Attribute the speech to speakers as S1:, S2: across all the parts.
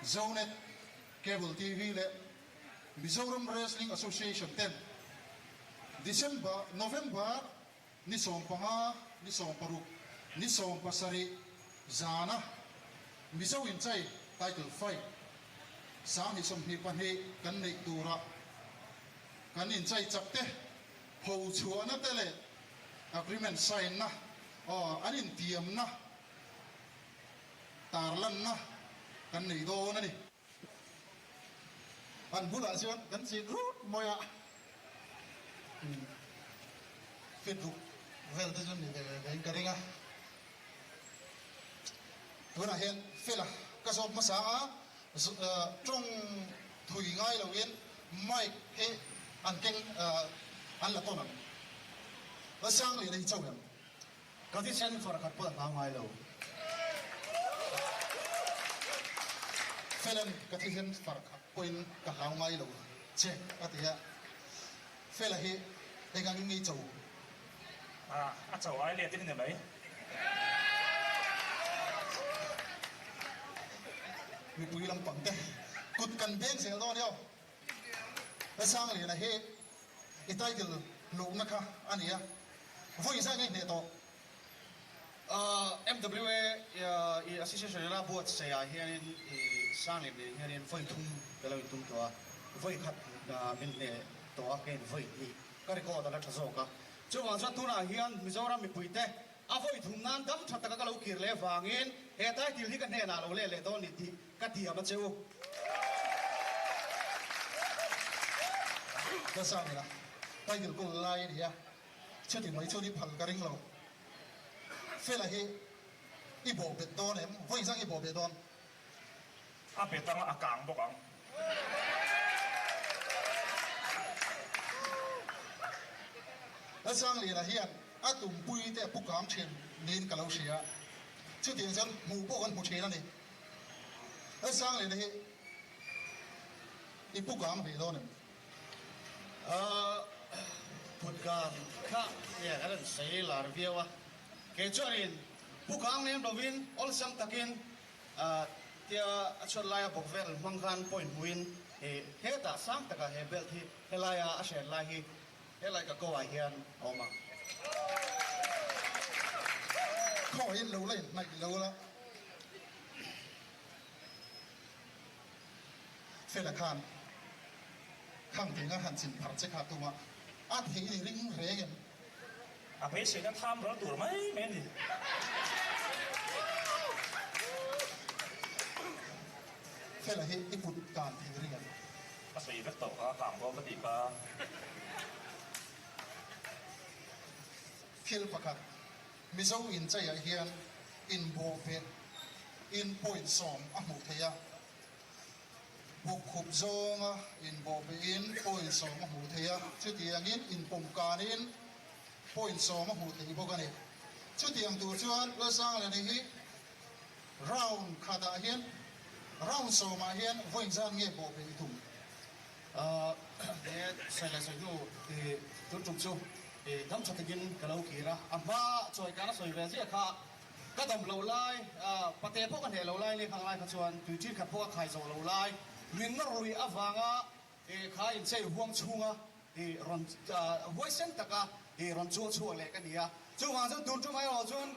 S1: Zonet Cable TV leh Mizoram Wrestling Association ten December, November ni 15, ni 16, ni 17 zana Mizo Inchei Title Fight 2022 kan neih tura kan inchei chak te pho chhuahna te leh agreement sign na aw an intiamna tarlanna kan nei dawn a ni. An bulah chuan kan chik rut mai a, fit ruk vel te chu ni ve ve in ka ring a. Tunah hian Fela ka zawt hmasa a, tawng thui ngai loin mic hi an keng an la tawn ang. Sangliana hi chauh em?
S2: Ka thisen far khat pawh a hlau ngai lo.
S1: Felan ka thisen far khat pawhin ka hlau ngai lo che a ti a. Fela hi eng angin nge i cho?
S3: A cho ai let in ni mai.
S1: Mipui lampang te kut kan beng zel dawn io. Sangliana hi i title luhna kha a ni a, vawi zai nge hneh tawh?
S2: MWA i Association ila buatsaih ah hianin i Sanglian nen hianin vawi thum ka lo intum tawh a, vawi khat min hneh tawh a, keiin vawi hnih ka record a la tha zawk a. Chuvang chuan tunah hian Mizoram mipuite a vawi thum nan dam tha taka ka lo kir leh vangin he title hi ka hnenah lo let leh dawn ni tih Ka tiam a che u.
S1: Ka sa nia, title kawl lai a nia, chuti mai chuan i phal ka ring lo. Fela hi i bawh bet dawn em? Vawi zang i bawh bet dawn?
S3: A bet anga a kang bawk ang.
S1: Lalsangliana hian a tumpui te a pu kang thin niin ka lo hria. Chutiang chuan hmuh pawh kan hmu thin a ni. Lalsangliana hi i pu kang ve dawn em?
S2: Ahh put kang kha nge kan rawn sawi lar viau a, kei chuanin pu kang lem lovin awlsam takin tia a chhuat laia bawk vel hmang khan point hmuin hetah sang taka he belt hi helaia a hren lai hi Helai ka ko ah hian a awm ang.
S1: Khawihin lo la inhnaih lo la. Fela khan khang theinga han chin phar che kha tum a, a thei ni ring reng em?
S3: A beiseina tham ral tur mai mai a ni.
S1: Fela hi i kut dan thei ring em?
S3: A sawi vek tawh kha kang dawn ka tih kha.
S1: Thil pakhat, Mizo incheiah hian inbawh ve in point 10 a hmuh theih a, buk khup zawnga inbawh ve in point 10 a hmuh theih a, chutiangin inpawm kanin point 10 a hmuh theih bawk a ni. Chutiang tur chuan Lalsangliana hi Round khatah hian round sawmah hian vawiin zan nge bawh ve i tum?
S2: He sawi leh sawi hnu i tun tum chu i dam tha takin ka lo kir a, a hma chawi kana sawi ve ziah kha ka dam loh lai, pate pawh ka hneh loh lai leh khang lai kha chuan tui ṭin khat pawh ka khai zawh loh lai, min nawr lui avanga i kha inchei huang chhunga i rawn huaisen taka i rawn chuang chhuak leh ka ni a, chuvang chuan tun tum erawh chuan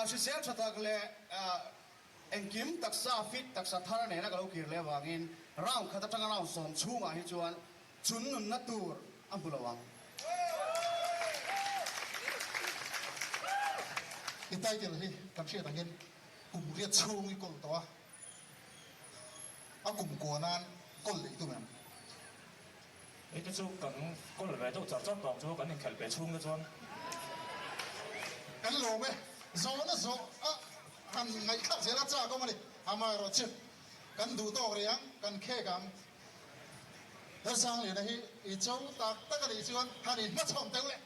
S2: Hrisel tha tak leh engkim taksa fit taksa thar nena ka lo kir leh avangin round khat atanga round 10 chhungah hi chuan chun nunna tur a hmu lo ang.
S1: I title hi kan hriat angin kum riat chhung i kawl tawh a, a kum kua nan kawl leh i tum em?
S3: Hei te chu kan kawl ve deuh char char tawh ang chu kan inkhelh ve chhung te chuan.
S1: Kan lawm e, zawhna zawh a han ngaihthlak zel a chak awm a ni. Amaherawhchu kan duh tawk rih ang, kan khek ang. Lalsangliana hi i cho tak tak a nih chuan han inhmachhawn teuh le.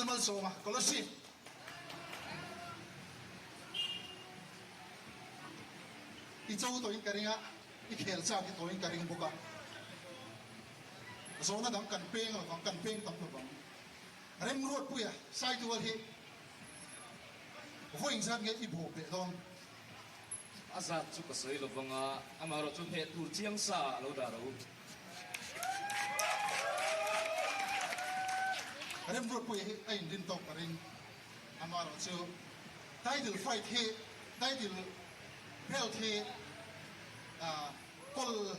S1: Lalmalsawma Kolasib. I cho tawhin ka ring a, i khel chak i tawhin ka ring bawk a. Zawhna dang kan peng lo vang, kan peng tam lo vang. Remruatpuia Saitual hi vawi engzat nge i bawh beh dawn?
S4: A zat chu ka sawi lo vang a, amaherawh chu hneh tur chiang sa a lo dah lo.
S1: Remruatpuia hi a inrin tawk ka ring. Amaherawh chu title fight hi, title belt hi kawl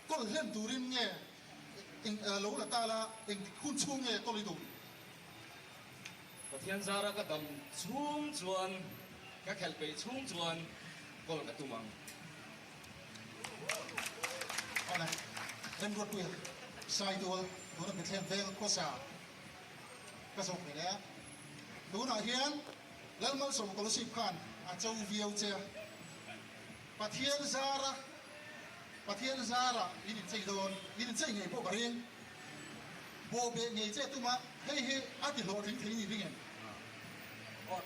S1: kawl hlen turin nge eng lo la ta la, engtik hun chhung nge kawl i duh?
S4: Pathian zara ka dam chhung chuan, ka khelh peih chhung chuan kawl ka tum ang.
S1: Awle, Remruatpuia, Saitual, tuna Bethlehem veng khawsa ka zawk ve leh a. Tunah hian Lalmalsawm Kolosip khan a cho viau che a. Pathian zara, Pathian zara in inchei dawn, in inchei ngei pawh ka ring. Bawhbeh ngei che tuma hei hi a ti hlawhtling thei ni ring em?
S5: Aw,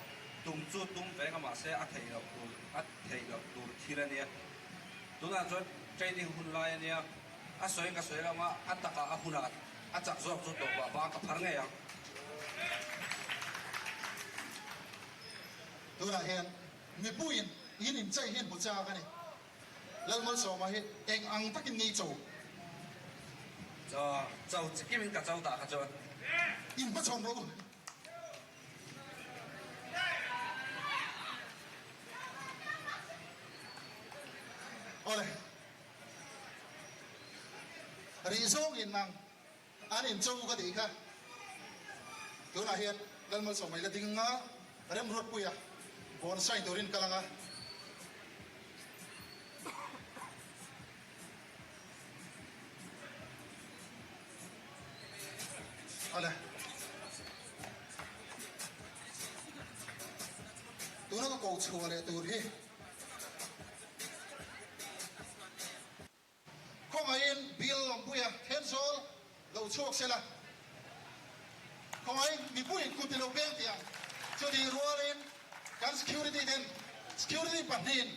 S5: tum chu tum veng a mahse a theih loh tur, a theih loh tur thil a nia. Tunah chuan training hun lai a nia, a sawiin ka sawi lo ang a, a takah a hunah a chak zawk chu tawpah bang ka phar ngei ang.
S1: Tunah hian mipuiin in inchei hian hmu chak a ni. Lalmalsawma hi eng ang takin nge i cho?
S5: Cho, cho chikimin ka cho dah kha chuan.
S1: In hmachhawn rawh u. Awle. Rih zawngin nang an in cho ka tih kha. Tunah hian Lalmalsawma i la ding nga Remruatpuia bawn sign turin kal anga. Awle. Tuna ka ko chhuah leh tur hi. Khawngaihin Bill Lawmpuia Thenzawl lo chhuak se la. Khawngaihin mipui kut i lo beng tih ang. Chutih rualin kan security ten security pahnihin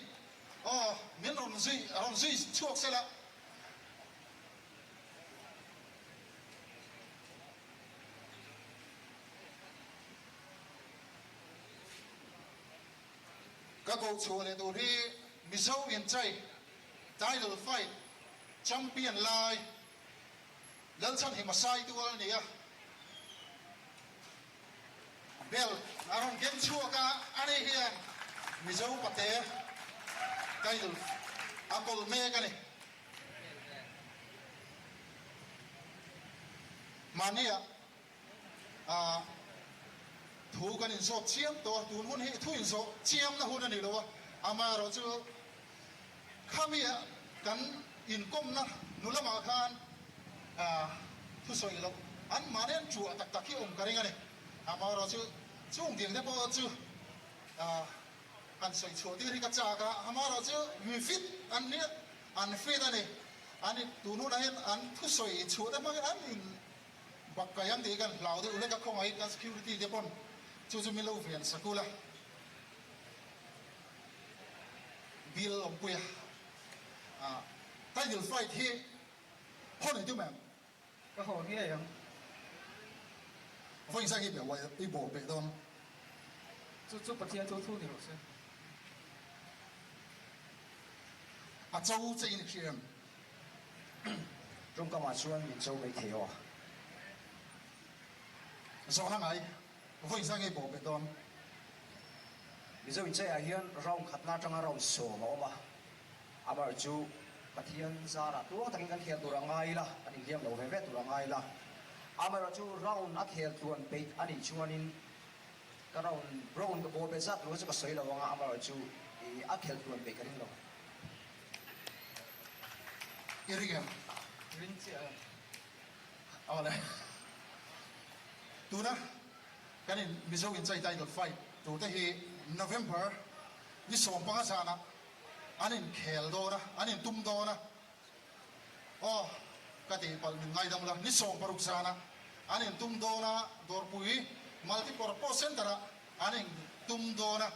S1: aw min rawn zui rawn zui chhuak se la. Ka koh chhuah leh tur hi Mizo inchai title fight champion lai Lalchhanhima Saitual a ni a, belt a rawn keng chhuak a, ani hian Mizo pate title a kawl mek a ni. Mahnia A thu kan inzawt chiam tawh a, tun hun hi thu inzawh chiamna hun a ni lo a, amaherawhchu khami kan inkawmna hnu lamah khan thusawi loh an mahni an ṭuah tak tak hi awm ka ring a ni. Amaherawhchu chung ding te pawh chu han sawi chhuah tir hi ka chak a, amaherawhchu mi fit an nia, an fit a ni. An tun hunah hian an thusawi chhuah te hmangin an in Bak kai ang tih kan hlau deuh hlek a, khawngaih kan security te pawn chu chu min lo ven sak ula. Bill Awmpuia ah title fight hi haw nei tum em?
S6: Ka haw ngei ang.
S1: Vawiin zai hi i bawh beh dawn.
S6: Chu chu Pathian chu thu ni rawh se.
S1: A cho che in i hria em?
S7: Tawngkamah chuan min cho mai thei aw.
S1: Zawhna ngai vawi zai ngei bawh bet dawn.
S7: Mizo inchaiah hian round khatna atanga round sawm a awm a, amaherawh chu Pathian zarah tluang takin kan khel tur a ngai ila, kan inhliam lo ve ve tur a ngai ila, amaherawh chu round a khel tluan peih a nih chuanin ka round round ka bawh bet zat tur kha chu ka sawi lo ang a, amaherawh chu a khel tluan peih ka ring lo.
S1: I ring em?
S6: Ring chiah em?
S1: Awle. Tuna kan in Mizo Inchai Title Fight tur te hi November ni 15 zanah an inkhel dawn a, an intum dawn a. Aw, ka tihpalh min ngaidam la, ni 16 zanah an intum dawn a, Dawrpui. Multipurpose Centre-ah an in tum dawn a,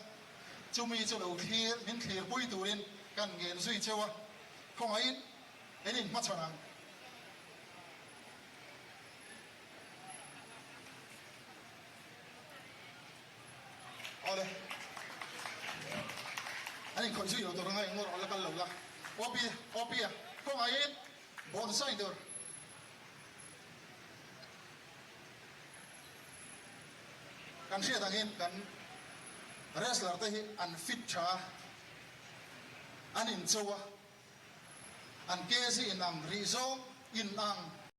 S1: chumi chu lo thlir, min thlirpui turin kan ngen zui cheu a, khawngaihin in inhmachhawn ang. Awle. An inkhawih zui lo tur anga engmaw rawh la kal lo la. OP, OP a, khawngaihin bonsai tur. Kan hriat angin kan wrestler te hi an fit tha a, an incho a, an kg inang rih zawng inang.